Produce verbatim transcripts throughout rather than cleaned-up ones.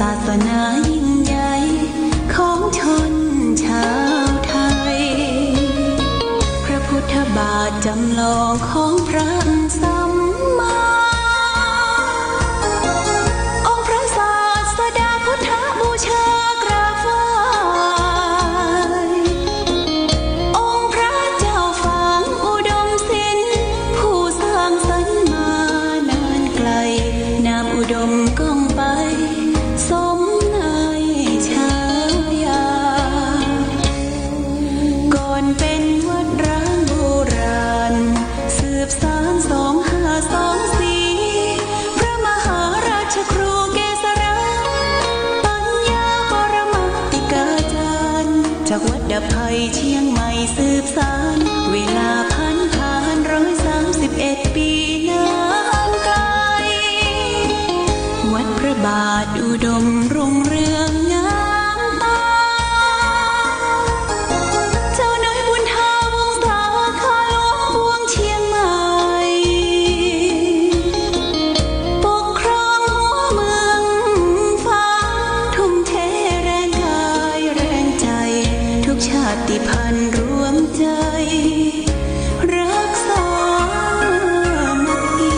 ศาสนายิ่งใหญ่ของชนชาวไทย พระพุทธบาทจำลองของพระสัมมา องค์พระศาสดาพุทธบูชากราบไหว้ องค์พระเจ้าฝางอุดมศิลป์ ผู้สร้างสรรค์มานานไกล นามอุดมก้องไป สมในฉายา ก่อนเป็นวัดร้างโบราณ สืบสานสองห้าสองสี่ พระมหาราชครูเกษรา ปัญญาปรมาติกาจารย์ จากวัดดับภัยเชียงใหม่สืบสาน เวลาผันผ่านร้อยสามสิบเอ็ดปีนานไกล วัดพระบาทอุดมรุ่งเรืองงามตา เจ้าน้อยบุญถาวงศาคาหลวงปวงเชียงใหม่ ปกครองหัวเมืองฝาง ทุ่มเทแรงกายแรงใจ ทุกชาติพันธุ์รวมใจ รักสามัคคี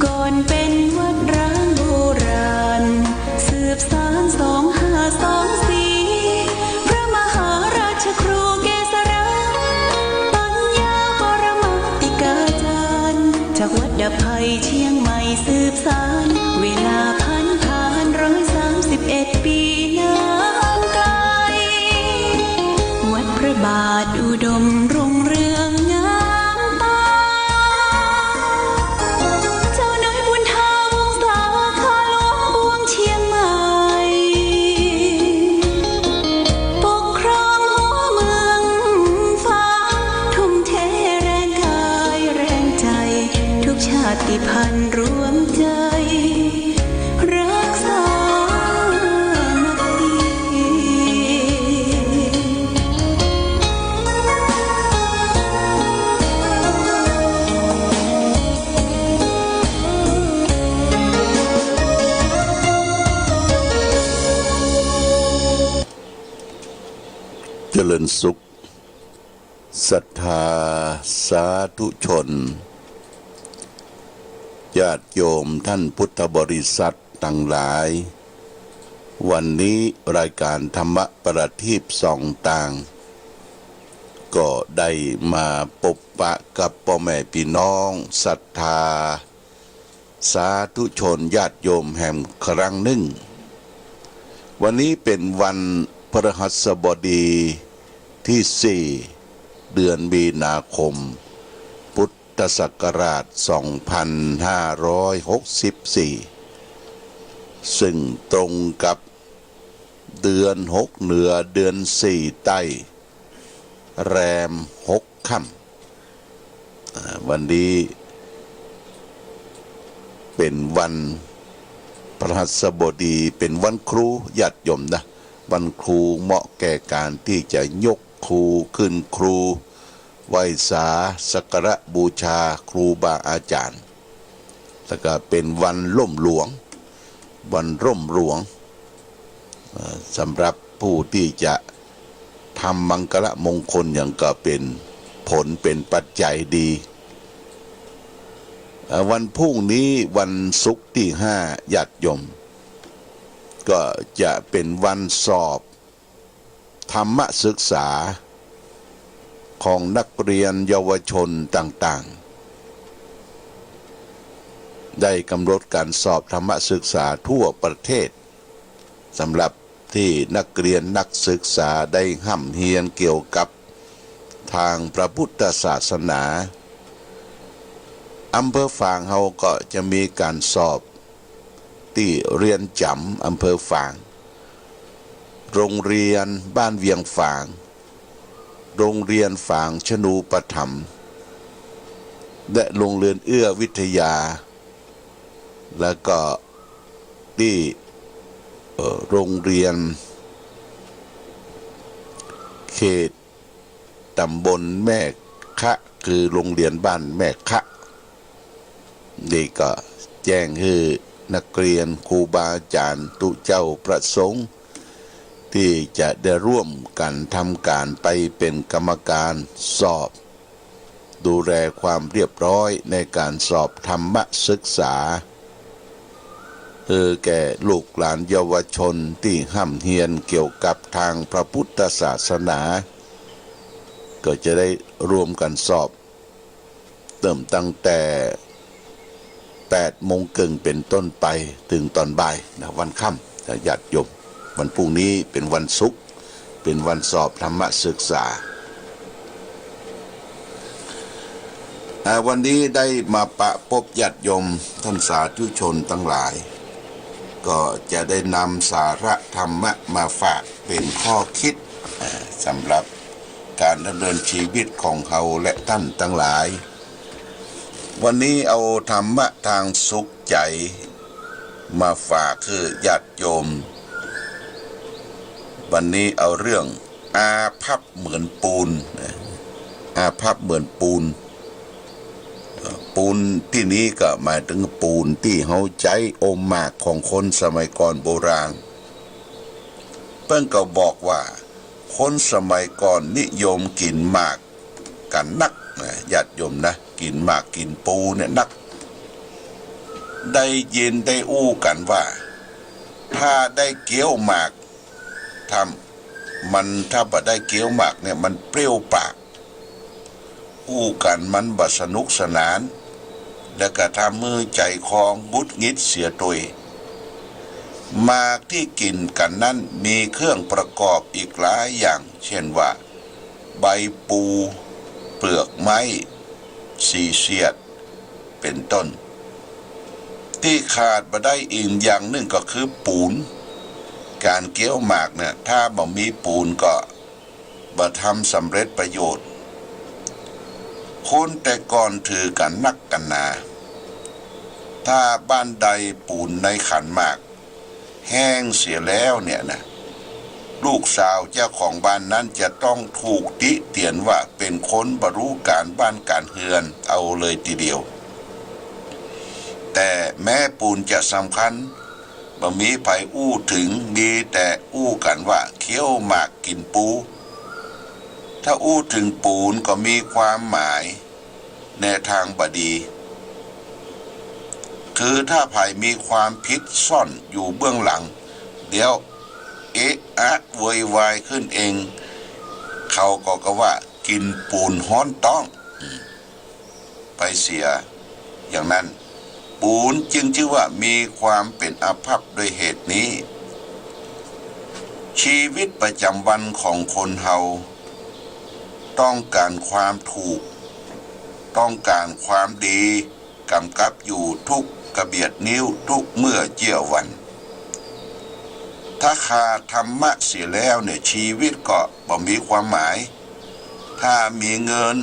ก่อนเป็นวัดร้างโบราณ สืบสานสองห้าสองสี่ พระมหาราชครูเกษรา ปัญญาปรมาติกาจารย์ จากวัดดับภัยเชียงใหม่สืบสาน เวลาผันผ่านร้อยสามสิบเอ็ดปีนานไกล วัดพระบาทอุดมรุ่งเรืองงามตา เจ้าน้อยบุญถาวงศาคาหลวงปวงเชียงใหม่ ปกครองหัวเมืองฝาง ทุ่มเทแรงกายแรงใจ ทุกชาติพันธุ์รวมใจ รักสามัคคี เจริญสุข ศรัทธาสาธุชน ญาติโยมท่านพุทธบริษัทตังหลาย วันนี้รายก๋านธรรมะประทีปส่องตาง ก็ได้มาปบปะกับป้อแม่ปี้น้องศรัทธา สาธุชนญาติโยมแหมครั้งนึ่ง วันนี้เป๋นวันพฤหัสบดีตี้สี่ เดือนมีนาคม พุทธศักราชสองพันห้าร้อยหกสิบสี่ ซึ่งตรงกับเดือนหกเหนือ เดือนสี่ใต้ แรมหกค่ำ อ่า วันนี้เป๋นวันพฤหัสบดี เป๋นวันครู ญาติโยมนะ วันครูเหมาะแก่ก๋านตี้จะยกครู ขึ้นครู ไหว้สา สักการะบูชาครูบาอาจ๋ารย์ แล้วก็เป๋นวันร่มหลวง วันร่มหลวง เอ่อ สำหรับผู้ตี้จะทำมังคละมงคลหยังก็เป๋นผลเป๋นปัจจัยดี เอ่อ วันพรุ่งนี้วันศุกร์ตี้ห้า ญาติโยม ก็จะเป๋นวันสอบธรรมศึกษาของนักเรียนเยาวชนต่างๆ ได้กำหนดก๋านสอบธรรมศึกษาทั่วประเทศ สำหรับตี้นักเรียนนักศึกษาได้ฮ่ำเฮียนเกี่ยวกับตางพระพุทธศาสนา อำเภอฝางเฮาก็จะมีก๋านสอบตี้เรือนจ๋ำอำเภอฝาง โรงเรียนบ้านเวียงฝาง โรงเรียนฝางชนูปถัมภ์ และโรงเรียนเอื้อวิทยา แล้วก็ตี้ เอ่อ โรงเรียนเขตตำบลแม่คะ คือโรงเรียนบ้านแม่คะ นี่ก็แจ้งหื้อนักเรียน ครูบาอาจ๋ารย์ ตุ๊เจ้าพระสงฆ์ ตี้จะได้ร่วมกั๋นทำก๋านไปเป๋นกรรมก๋านสอบ ดูแลความเรียบร้อยในก๋านสอบธรรมศึกษา หื้อแก่ลูกหลานเยาวชนตี้ฮ่ำเฮียนเกี่ยวกับตางพระพุทธศาสนา ก็จะได้ร่วมกั๋นสอบ เริ่มตั้งแต่แปดโมงเกิ่งเป๋นต้นไป เถิงต๋อนบ่ายนะ วันค่ำนะญาติโยม วันพรุ่งนี้เป๋นวันศุกร์ เป๋นวันสอบธรรมศึกษา อ่า วันนี้ได้มาปะปบญาติโยมต้านสาธุชนตังหลาย ก็จะได้นำสาระธรรมะมาฝากเป๋นข้อคิด อ่า สำหรับก๋านดำเนินชีวิตของเฮาและต้านตังหลาย วันนี้เอาธรรมะตางสุขใจ๋มาฝากหื้อญาติโยม วันนี้เอาเรื่องอาภัพเหมือนปูนนะ อาภัพเหมือนปูน เอ่อ ปูนตี้นี้ก็หมายเถิงปูนตี้เฮาใจ๊อมหมากของคนสมัยก่อนโบราณ เปิ้นก็บอกว่าคนสมัยก่อนนิยมกิ๋นหมากกั๋นนักนะ ญาติโยมนะ กิ๋นหมากกิ๋นปูเนี่ยนัก ได้ยินได้อู้กั๋นว่า ถ้าได้เคี้ยวหมาก ถ้ามัน ถ้าบ่ได้เคี้ยวหมากเนี่ยมันเปรี้ยวปาก อู้กั๋นมันบ่สนุกสนาน แล้วก็ทำหื้อใจ๋คอหงุดหงิดเสียตวย หมากตี้กิ๋นกั๋นนั้นมีเครื่องประกอบอีกหลายอย่าง เช่นว่า ใบปู เปลือกไม้ สีเสียด เป๋นต้น ตี้ขาดบ่ได้อีกอย่างนึ่งก็คือปูน ก๋านเคี้ยวหมากเนี่ย ถ้าบ่มีปูนก็บ่ทำสำเร็จประโยชน์ คนแต่ก่อนถือกั๋นนักกั๋นหนา ถ้าบ้านใดปูนในขันหมาก แห้งเสียแล้วเนี่ยนะ ลูกสาวเจ้าของบ้านนั้นจะต้องถูกติเตียนว่าเป๋นคนบ่ฮู้ก๋านบ้านก๋านเฮือนเอาเลยทีเดียว แต่แม้ปูนจะสำคัญ บ่มีใผอู้เถิง มีแต่อู้กั๋นว่าเคี้ยวหมากกิ๋นปู ถ้าอู้เถิงปูนก็มีความหมาย ในตางบ่ดี คือถ้าใผมีความผิดซ่อนอยู่เบื้องหลัง เดี๋ยวเอะอะโวยวายขึ้นเอง เขาก็กะว่ากิ๋นปูนฮ้อนต๊อง อืม ไปเสีย อย่างนั้น ปูนจึงจื้อว่ามีความเป๋นอาภัพด้วยเหตุนี้ ชีวิตประจ๋ำวันของคนเฮา ต้องก๋านความถูก ต้องก๋านความดี ก๋ำกับอยู่กู้กระเบียดนิ้วกู้เมื่อเจี้ยววัน ถ้าขาดธรรมะเสียแล้วเนี่ย ชีวิตก็บ่มีความหมาย ถ้ามีเงิน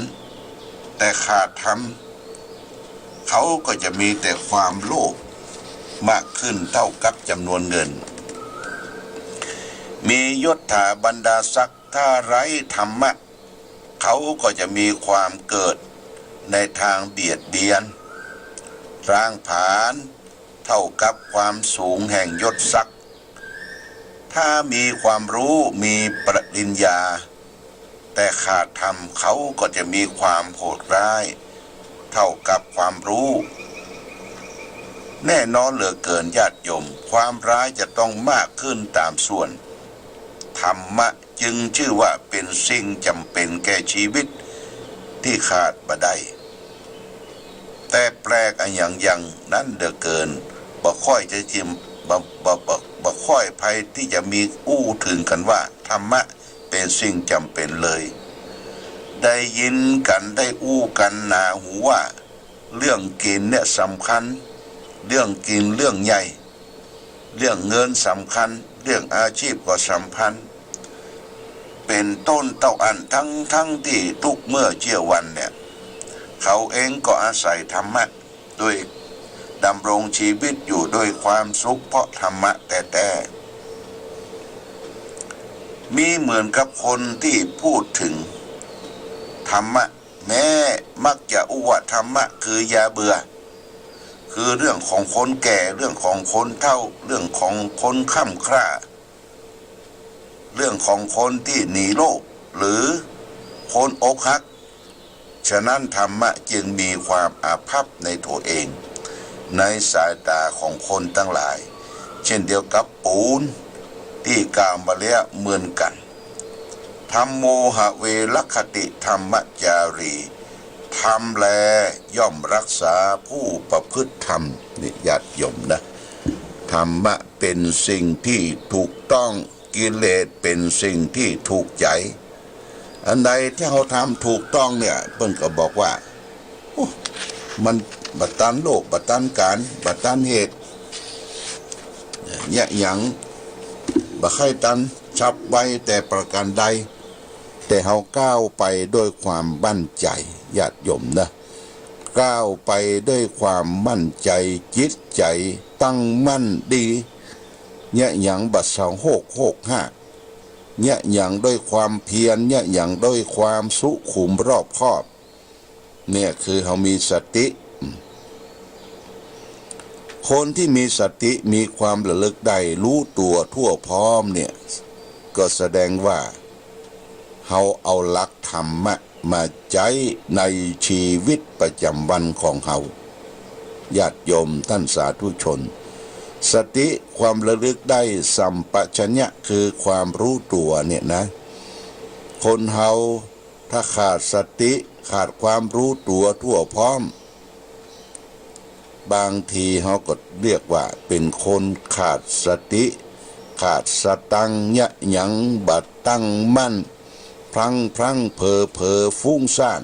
แต่ขาดธรรม เขาก็จะมีแต่ความโลภมากขึ้นเต้ากับจ๋ำนวนเงิน มียศถาบรรดาศักดิ์ ถ้าไร้ธรรมะ เขาก็จะมีความเกิดในตางเบียดเบียน ร้างผลาญ เต้ากับความสูงแห่งยศศักดิ์ ถ้ามีความฮู้ มีปริญญา แต่ขาดธรรม เขาก็จะมีความโหดร้าย เต้ากับความฮู้ แน่นอนเหลือเกินญาติโยม ความร้ายจะต้องมากขึ้นต๋ามส่วน ธรรมะจึงจื้อว่าเป๋นสิ่งจ๋ำเป๋นแก่ชีวิตตี้ขาดบ่ได้ แต่แปลกอะหยังอย่างนั้นเหลือเกิน บ่ค่อยจะจิม บ่ บ่ บ่ บ่ค่อยใผตี้จะมีอู้เถิงกั๋นว่าธรรมะเป๋นสิ่งจ๋ำเป๋นเลย ได้ยินกั๋น ได้อู้กั๋นหนาหูว่า เรื่องกิ๋นเนี่ยสำคัญ เรื่องกิ๋นเรื่องใหญ่ เรื่องเงินสำคัญ เรื่องอาชีพก็สำคัญ เป๋นต้นเต้าอั้น ทั้งๆ ตี้ทุกเมื่อเจี๊ยวันเนี่ย เขาเองก็อาศัยธรรมะ โดยดำรงชีวิตอยู่ด้วยความสุขเพราะธรรมะแต๊ๆ มีเหมือนกับคนตี้พูดเถิงธรรมะ แม้มักจะอู้ว่าธรรมะคือยาเบื่อ คือเรื่องของคนแก่ เรื่องของคนเฒ่า เรื่องของคนคร่ำคร่า เรื่องของคนตี้หนีโรค หรือคนอกหัก ฉะนั้นธรรมะจึงมีความอาภัพในตั๋วเอง ในสายต๋าของคนตังหลาย เช่นเดียวกับปูนตี้กล่าวมาแล้วเหมือนกั๋น ธัมโม หะเว รักขติ ธัมมจารี ธรรมแลย่อมรักษาผู้ประพฤติธรรม นี่ญาติโยมนะ ธรรมะเป๋นสิ่งตี้ถูกต้อง กิเลสเป๋นสิ่งตี้ถูกใจ๋ อันใดตี้เฮาทำถูกต้องเนี่ย เปิ้นก็บอกว่า โอ้ มันบ่ตันโลก บ่ตันก๋าล บ่ตันเหตุ เยียะหยัง บ่ใค่ตันฉับไวแต่ประการใด แต่เฮาก้าวไปด้วยความมั่นใจ๋ ญาติโยมนะ ก้าวไปด้วยความมั่นใจ๋ จิตใจ๋ตั้งมั่นดี เยียะหยังบ่เศร้าโฮกโฮกฮาก เยียะหยังด้วยความเพียร เยียะหยังด้วยความสุขุมรอบคอบ เนี่ยคือเฮามีสติ อืม คนตี้มีสติ มีความระลึกได้ ฮู้ตั๋วทั่วพร้อมเนี่ย ก็แสดงว่าเฮาเอาหลักธรรมะมาใจ๊ในชีวิตประจ๋ำวันของเฮา ญาติโยมต้านสาธุชน สติความระลึกได้ สัมปชัญญะคือความฮู้ตั๋วเนี่ยนะ คนเฮา ถ้าขาดสติ ขาดความฮู้ตั๋วทั่วพร้อม บางทีเฮาก็เรียกว่าเป๋นคนขาดสติ ขาดสตังค์ เยียะหยังบ่ตั้งมั่น พลั้งพลั้งเผลอเผลอ ฟุ้งซ่าน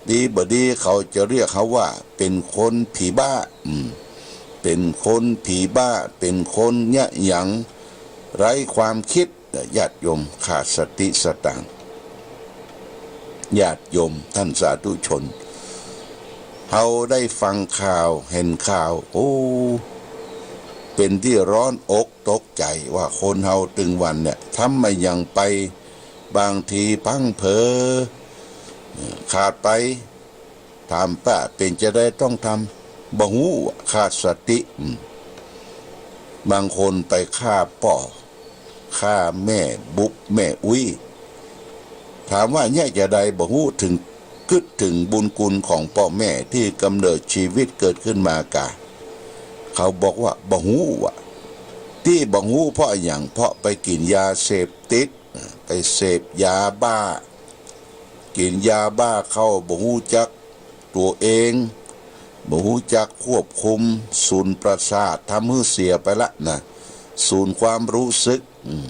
ดีบ่ดีเขาจะเรียกเฮาว่าเป๋นคนผีบ้า อืม เป๋นคนผีบ้า เป๋นคนเยียะหยังไร้ความคิด ญาติโยม ขาดสติสตังค์ ญาติโยมต้านสาธุชน เฮาได้ฟังข่าว หันข่าว โอ้ เป๋นตี้ร้อนอกตกใจ๋ว่าคนเฮาตึงวันเนี่ย ทำอะหยังไป บางทีพลั้งเผลอ ขาดไป ถามว่าเป๋นจาใดต้องทำ บ่ฮู้ ขาดสติ อืม บางคนไปฆ่าป้อ ฆ่าแม่บุบแม่อุ๊ย ถามว่าเยียะจาใด บ่ฮู้ เถิงกึ๊ดเถิงบุญคุณของป้อแม่ตี้กำเนิดชีวิตเกิดขึ้นมากา เขาบอกว่าบ่ฮู้อะ ตี้บ่ฮู้เพราะอะหยัง เพราะไปกิ๋นยาเสพติด ไปเสพยาบ้า กิ๋นยาบ้าเข้า บ่ฮู้จักตั๋วเอง บ่ฮู้จักควบคุม สูญประสาท ทำหื้อเสียไปละนะ สูญความฮู้สึก อืม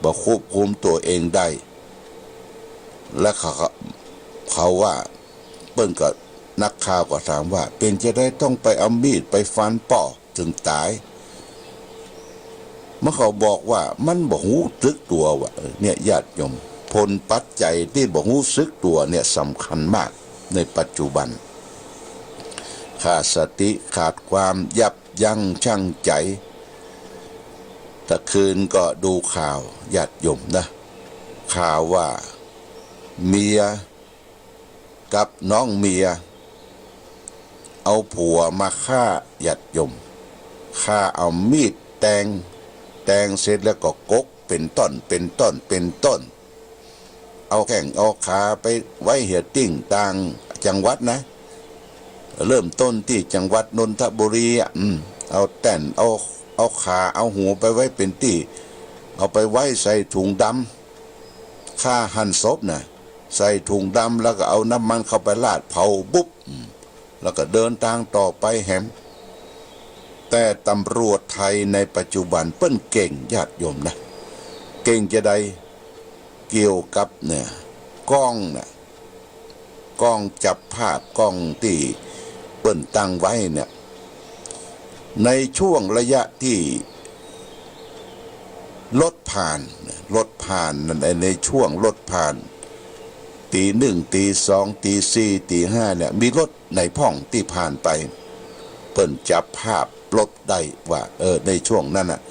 บ่ควบคุมตั๋วเองได้ และเขา เขาว่า เปิ้นก็ นักข่าวก็ถามว่า เป๋นจาใดต้องไปเอามีดไปฟันป้อ เถิงต๋าย มันเขาบอกว่ามันบ่ฮู้สึกตั๋วว่ะ เออ เนี่ยญาติโยม ผลปัจจัยตี้บ่ฮู้สึกตั๋วเนี่ยสำคัญมากในปัจจุบัน ขาดสติ ขาดความยับยั้งชั่งใจ๋ ตะคืนก็ดูข่าว ญาติโยมนะ ข่าวว่าเมีย กับน้องเมีย เอาผัวมาฆ่า ญาติโยม ฆ่าเอามีดแตง แตงเสร็จแล้วก็กกเป๋นต้อน เป๋นต้อน เป๋นต้อน เอาแข้งเอาขาไปไว้เหียติ๊งต่างจังหวัดนะ เริ่มต้นตี้จังหวัดนนทบุรีอะ อืม เอาแต้น เอา เอาขา เอาหัวไปไว้เป๋นตี้ เอาไปไว้ใส่ถุงดำ ฆ่าหั่นศพนะ ใส่ถุงดำแล้วก็เอาน้ำมันเข้าไปราดเผาบุบ อืม แล้วก็เดินตางต่อไปแหม แต่ตำรวจไทยในปัจจุบันเปิ้นเก่ง ญาติโยมนะ เก่งจาใด เกี่ยวกับเนี่ย กล้องเนี่ย กล้องจับภาพ กล้องตี้เปิ้นตั้งไว้เนี่ย ในช่วงระยะตี้ รถผ่าน รถผ่านใน ในช่วงรถผ่าน ตีหนึ่ง ตีสอง ตีสี่ ตีห้าเนี่ย มีรถไหนพ่องตี้ผ่านไป เปิ้นจับภาพรถได้ว่า เออ ในช่วงนั้นน่ะ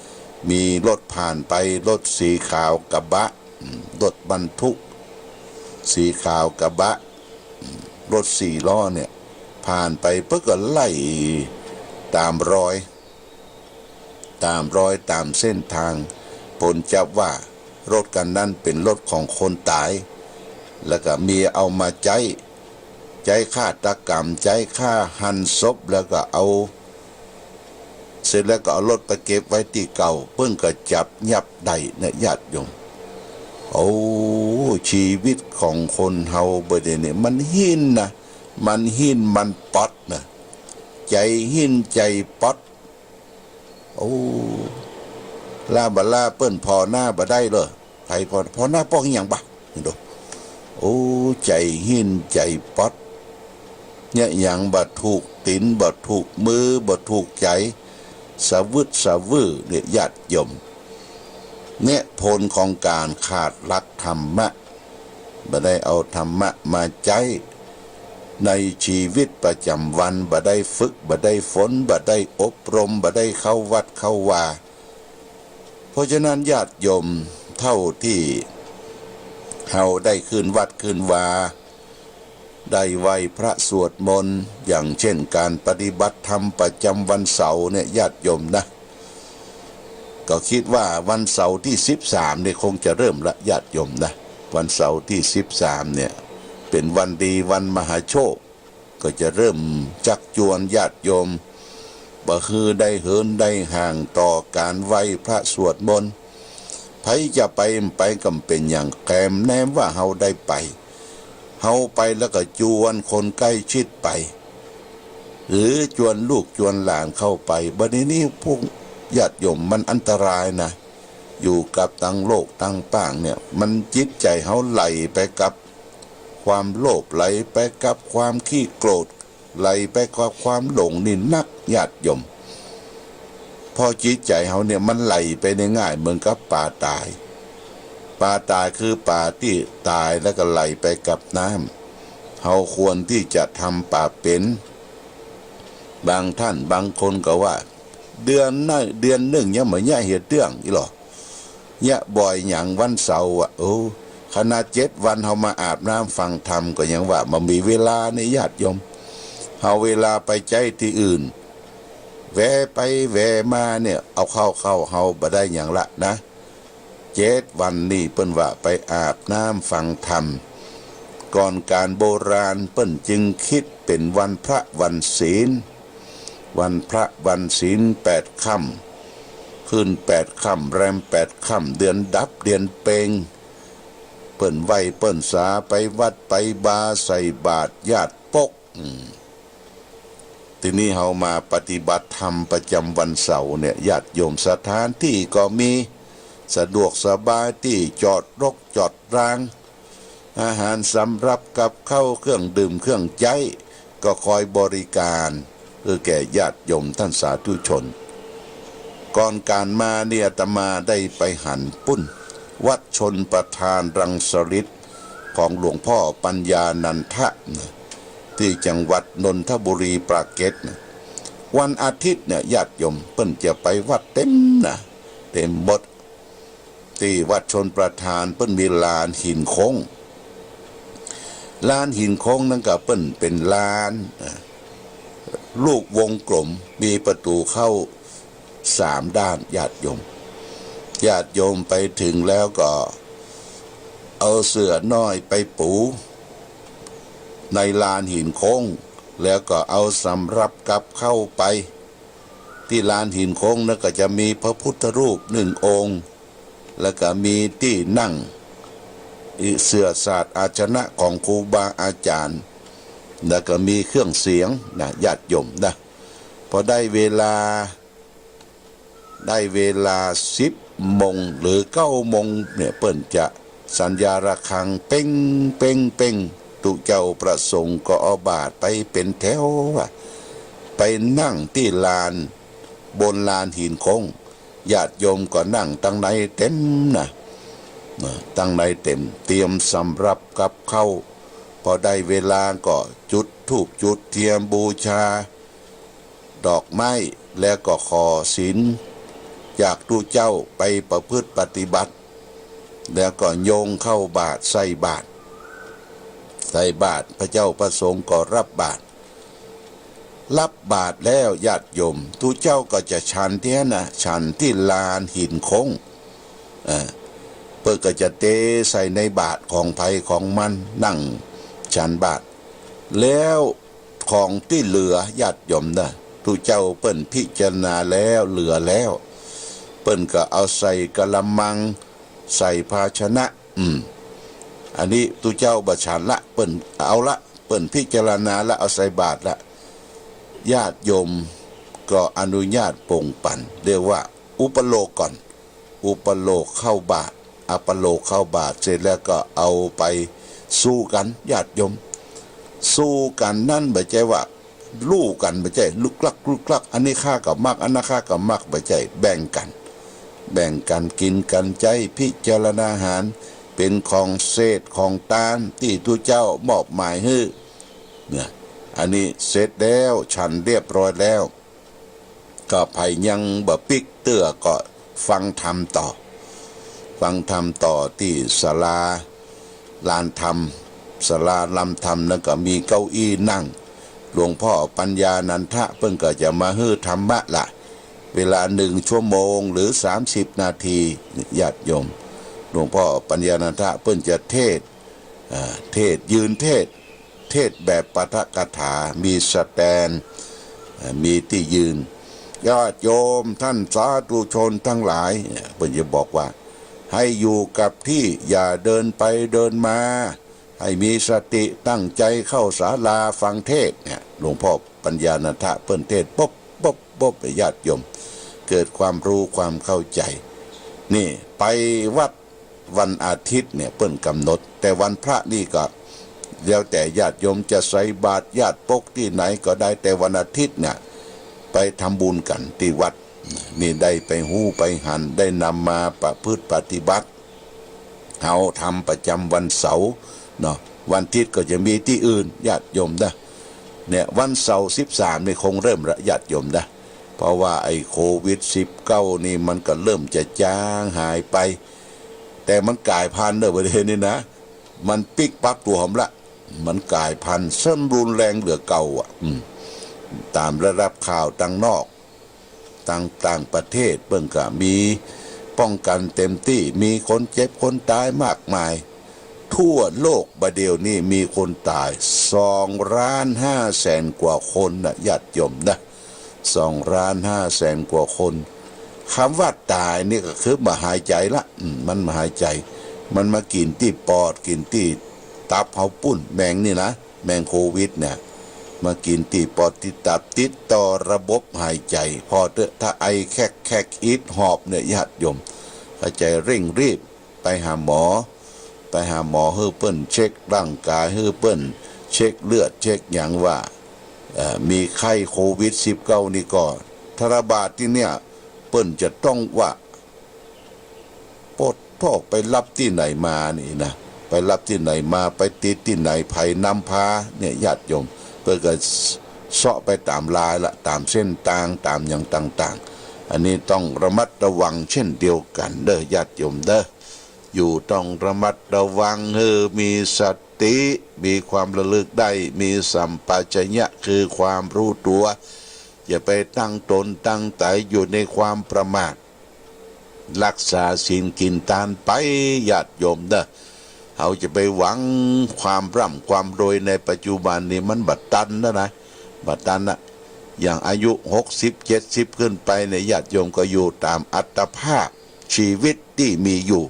มีรถผ่านไป รถสีขาวกระบะ อืม รถบรรทุก สีขาวกระบะ อืม รถสี่ล้อเนี่ย ผ่านไป เปิ้นก็ไล่ตามรอย ตามรอยตามเส้นทาง ผลจับว่ารถคันนั้นเป๋นรถของคนต๋าย แล้วก็มีเอามาใจ๊ ใจ๊ฆาตกรรม ใจ๊ฆ่าหันศพ แล้วก็เอา เสร็จแล้วก็เอารถไปเก็บไว้ตี้เก่า เปิ้นก็จับยับได้นะญาติโยม โอ้ ชีวิตของคนเฮาบ่าเดี่ยวนี้ มันหิ้นนะ มันหิ้น มันป๊อดนะ ใจ๋หิ้นใจ๋ป๊อด โอ้ ลาบ่ลาเปิ้นผ่อหน้าบ่ได้เลย ใผผ่อ ผ่อหน้าป้องหยังบ่า นี่ดู โอ้ ใจ๋หิ้นใจ๋ป๊อด เนี่ยหยังบ่ถูกตี๋น บ่ถูกมือ บ่ถูกใจ๋ สะวืดสะวือเนี่ยญาติโยม เนี่ยผลของก๋านขาดหลักธรรมะ บ่ได้เอาธรรมะมาใจ๊ในชีวิตประจ๋ำวัน บ่ได้ฝึก บ่ได้ฝน บ่ได้อบรม บ่ได้เข้าวัดเข้าวา เพราะฉะนั้นญาติโยมเท่าตี้เฮาได้ขึ้นวัดขึ้นวา ได้ไหว้พระสวดมนต์ อย่างเช่นก๋านปฏิบัติธรรมประจ๋ำวันเสาร์เนี่ยญาติโยมนะ ก็กึ๊ดว่าวันเสาร์ตี้สิบสามเนี่ยคงจะเริ่มละญาติโยมนะ วันเสาร์ตี้สิบสามเนี่ยเป๋นวันดีวันมหาโชค ก็จะเริ่มจักจวนญาติโยม บ่หื้อได้เหินได้ห่างต่อก๋านไหว้พระสวดมนต์ ใผจะไปบ่ไปก็บ่เป๋นหยัง แกมแนมว่าเฮาได้ไป เฮาไปแล้วก็จวนคนใก้ชิดไป หรือจวนลูกจวนหลานเข้าไป บ่าเดี่ยวนี้พวกญาติโยมมันอันตรายนะ อยู่กับตังโลกตังป้างเนี่ย มันจิตใจ๋เฮาไหลไปกับความโลภ ไหลไปกับความขี้โกรธ ไหลไปกับความหลงนี่นักญาติโยม เพราะจิตใจ๋เฮาเนี่ยมันไหลไปได้ง่ายเหมือนกับป๋าต๋าย ป๋าต๋ายคือป๋าตี้ต๋ายแล้วก็ไหลไปกับน้ำ เฮาควรตี้จะทำป๋าเป๋น บางท่านบางคนก็ว่า เดือนนึ่ง เดือนนึ่งยังบ่เยียะเหียเตื้องอี้หล่อ เยียะบ่อยหยังวันเสาร์อะ โอ้ ขนาดเจ็ดวันเฮามาอาบน้ำฟังธรรมก็ยังว่าบ่มีเวลานี่ญาติโยม เฮาเวลาไปใจ๊ตี้อื่น แวะไปแวะมาเนี่ย เอาเข้าเข้าเฮาบ่ได้หยังละนะ เจ็ดวันนี่เปิ้นว่าไปอาบน้ำฟังธรรม ก่อนก๋านโบราณเปิ้นจึงกึ๊ดเป๋นวันพระวันศีล วันพระวันศีลแปดค่ำ ขึ้นแปดค่ำ แรมแปดค่ำ เดือนดับเดือนเพ็ง เปิ้นไหว้เปิ้นสา ไปวัดไปวา ใส่บาตรญาติปก อืม ทีนี้เฮามาปฏิบัติธรรมประจ๋ำวันเสาร์เนี่ย ญาติโยม สถานตี้ก็มี สะดวกสบาย ตี้จอดรกจอดราง อาหารสำรับ กับข้าว เครื่องดื่ม เครื่องใจ๊ ก็คอยบริการ เออ แก่ญาติโยมต้านสาธุชน ก่อนก๋านมานี่อาตมาได้ไปหันปุ้น วัดชลประทานรังสฤๅษ์ ของหลวงพ่อปัญญานันทะนะ ตี้จังหวัดนนทบุรีปากเกร็ดนะ วันอาทิตย์เนี่ยญาติโยมเปิ้นจะไปวัดเต็มนะ เต็มหมด ตี้วัดชลประทานเปิ้นมีลานหินโค้ง ลานหินโค้งนั้นก็เปิ้นเป๋นลาน อ่า รูปวงกลม มีประตู๋เข้าสามด้าน ญาติโยม ญาติโยมไปเถิงแล้วก็เอาเสื่อน้อยไปปูในลานหินโค้ง แล้วก็เอาสำรับกับข้าวไป ตี้ลานหินโค้งนั้นก็จะมีพระพุทธรูปนึ่งองค์ แล้วก็มีตี้นั่ง อิ เสื่อสาดอาสนะของครูบาอาจ๋ารย์ แล้วก็มีเครื่องเสียงนะ ญาติโยมนะ พอได้เวลา ได้เวลาสิบโมงหรือเก้าโมงเนี่ย เปิ้นจะสัญญาระฆังเป๊ง เป๊ง เป๊ง ตุ๊เจ้าพระสงฆ์ก็เอาบาตรไปเป๋นแถวอะ ไปนั่งตี้ลาน บนลานหินโค้ง ญาติโยมก็นั่งตังในเต็มนะ นะ ตังในเต็ม เตรียมสำรับกับข้าว พอได้เวลาก็จุดธูปจุดเตียนบูชาดอกไม้ แล้วก็ขอศีลจากตุ๊เจ้าไปประพฤติปฏิบัติ แล้วก็โยงเข้าบาตร ใส่บาตร ใส่บาตร พระเจ้าพระสงฆ์ก็รับบาตร รับบาตรแล้วญาติโยม ตุ๊เจ้าก็จะฉันเตี้ยนะ ฉันตี้ลานหินโค้ง เออ เปิ้นก็จะเตใส่ในบาตรของใผของมัน นั่งฉันบาตร แล้วของตี้เหลือญาติโยมนะ ตุ๊เจ้าเปิ้นพิจารณาแล้วเหลือแล้ว เปิ้นก็เอาใส่กะละมัง ใส่ภาชนะ อืม อันนี้ตุ๊เจ้าบ่ฉันละ เปิ้นเอาละ เปิ้นพิจารณาละ เอาใส่บาตรละ ญาติโยมก็อนุญาตปงปัน เรียกว่าอุปโลกก่อน อุปโลกเข้าบาตร อัปโลกเข้าบาตรเสร็จแล้วก็เอาไปสู้กั๋นญาติโยม สู้กั๋นนั้นบ่ใจ้ว่า ลู่กั๋นบ่ใจ้ ลุกลักลุกลัก อันนี้ข้าก็มัก อันนั้นข้าก็มัก บ่ใจ้ แบ่งกั๋น แบ่งกั๋นกิ๋นกั๋นใจ๊ พิจารณาอาหาร เป๋นของเศษของตานตี้ตุ๊เจ้ามอบหมายหื้อ เนี่ย อันนี้เสร็จแล้ว ฉันเรียบร้อยแล้ว ก็ใผยังบ่ปิ๊กเตื้อก็ฟังธรรมต่อ ฟังธรรมต่อตี้ศาลาลานธรรม ศาลาลานธรรมนั้นก็มีเก้าอี้นั่ง หลวงพ่อปัญญานันทะเปิ้นก็จะมาหื้อธรรมะละ เวลาหนึ่งชั่วโมงหรือสามสิบนาที ญาติโยม หลวงพ่อปัญญานันทะเปิ้นจะเทศน์ อ่า เทศน์ ยืนเทศน์ เทศน์แบบปาฐกถา มีสแตนด์ อ่า มีตี้ยืน ญาติโยมท่านสาธุชนทั้งหลาย เปิ้นจะบอกว่า ให้อยู่กับที่ อย่าเดินไปเดินมา ให้มีสติตั้งใจ๋เข้าศาลาฟังเทศน์เนี่ย หลวงพ่อปัญญานันทะเปิ้นเทศน์ ปุ๊บ ปุ๊บ ปุ๊บ ญาติโยม เกิดความรู้ความเข้าใจ๋ นี่ ไปวัดวันอาทิตย์เนี่ยเปิ้นกำหนด แต่วันพระนี่ก็แล้วแต่ญาติโยมจะใส่บาตร ญาติปกตี้ไหนก็ได้ แต่วันอาทิตย์เนี่ยไปทำบุญกั๋นตี้วัด นี่ได้ไปฮู้ไปหัน ได้นำมาประพฤติปฏิบัติ เฮาทำประจำวันเสาร์เนาะ วันอาทิตย์ก็จะมีตี้อื่น ญาติโยมนะ เนี่ย วันเสาร์สิบสามนี่คงเริ่มละ ญาติโยมนะ เพราะว่าไอ้โควิดสิบเก้านี่มันก็เริ่มจะจางหายไป แต่มันก๋ายพันธุ์เด้อ ประเทศนี้นะ มันปิ๊กปั๊บตั๋วหอมละ มันก๋ายพันธุ์ ซึ่งรุนแรงเหลือเก่าอ่ะ อืม ต๋ามระดับข่าวตังนอก ต่างๆ ประเทศเปิ้นก็มีป้องกั๋นเต็มตี้ มีคนเจ็บคนต๋ายมากมาย ทั่วโลกบ่าเดี่ยวนี้มีคนต๋ายสองล้านห้าแสนกว่าคนนะ ญาติโยมนะ สองล้านห้าแสนกว่าคน กำว่าต๋ายนี่ก็คือบ่หายใจ๋ละ อืม มันบ่หายใจ๋ มันมากิ๋นตี้ปอด กิ๋นตี้ตับเฮาปุ้น แมงนี่นะ แมงโควิดเนี่ย มากิ๋นตี้ปอดตี้ตับ ติดต่อระบบหายใจ๋ ผ่อเต๊อะ ถ้าไอแคกๆ อิดหอบเนี่ย ญาติโยม เข้าใจ๋ เร่งรีบไปหาหมอ ไปหาหมอหื้อเปิ้นเช็คร่างก๋าย หื้อเปิ้นเช็คเลือด เช็คหยังว่า เอ่อ มีไข้โควิดสิบเก้านี่ก่อ ถ้าระบาดตี้เนี่ย เปิ้นจะต้องว่า ปดพอกไปฮับตี้ไหนมานี่นะ ไปฮับตี้ไหนมา ไปติดตี้ไหน ใผนำพาเนี่ย ญาติโยม เปิ้นก็เซาะไปต๋ามลายละ ต๋ามเส้นตาง ต๋ามหยังต่างๆ อันนี้ต้องระมัดระวังเช่นเดียวกั๋นเด้อ ญาติโยมเด้อ อยู่ต้องระมัดระวัง หื้อมีสติ มีความระลึกได้ มีสัมปชัญญะ คือความรู้ตั๋ว อย่าไปตั้งต๋นตั้งใจ๋อยู่ในความประมาท ฮักษาศีลกิ๋นตานไป ญาติโยมเด้อ เฮาจะไปหวังความร่ำความรวยในปัจจุบันนี่มันบ่ตันแล้วนะ บ่ตันนะ อย่างอายุหกสิบ เจ็ดสิบ ขึ้นไปเนี่ย ญาติโยมก็อยู่ต๋ามอัตภาพชีวิตตี้มีอยู่